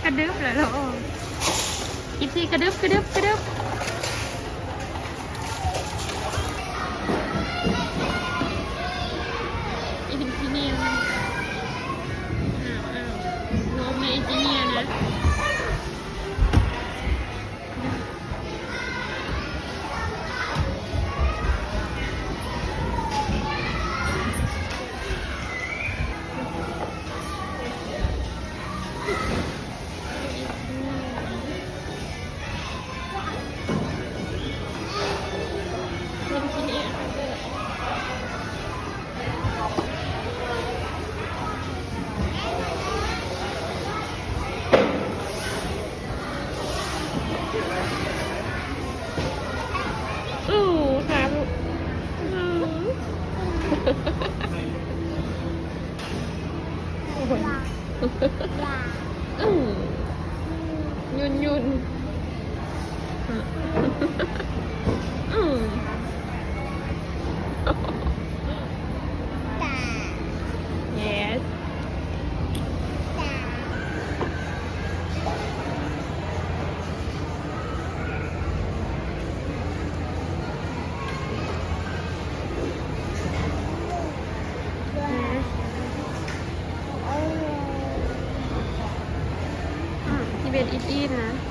ກະດຶບແລ້ວເນາະ ອີກທີ ກະດຶບ ກະດຶບ ກະດຶບ ອີກທີໜຶ່ງ ອ້າວ ອ້າວ ລວມໃນອີກທີໜຶ່ງນະ. ອື ຄາບລູກ ອື ໂອ້ຍ ອື ຫຍຸ້ນໆ ອື ເຢສ. ອືມ ຊິເບັດອີດໆ ນະ.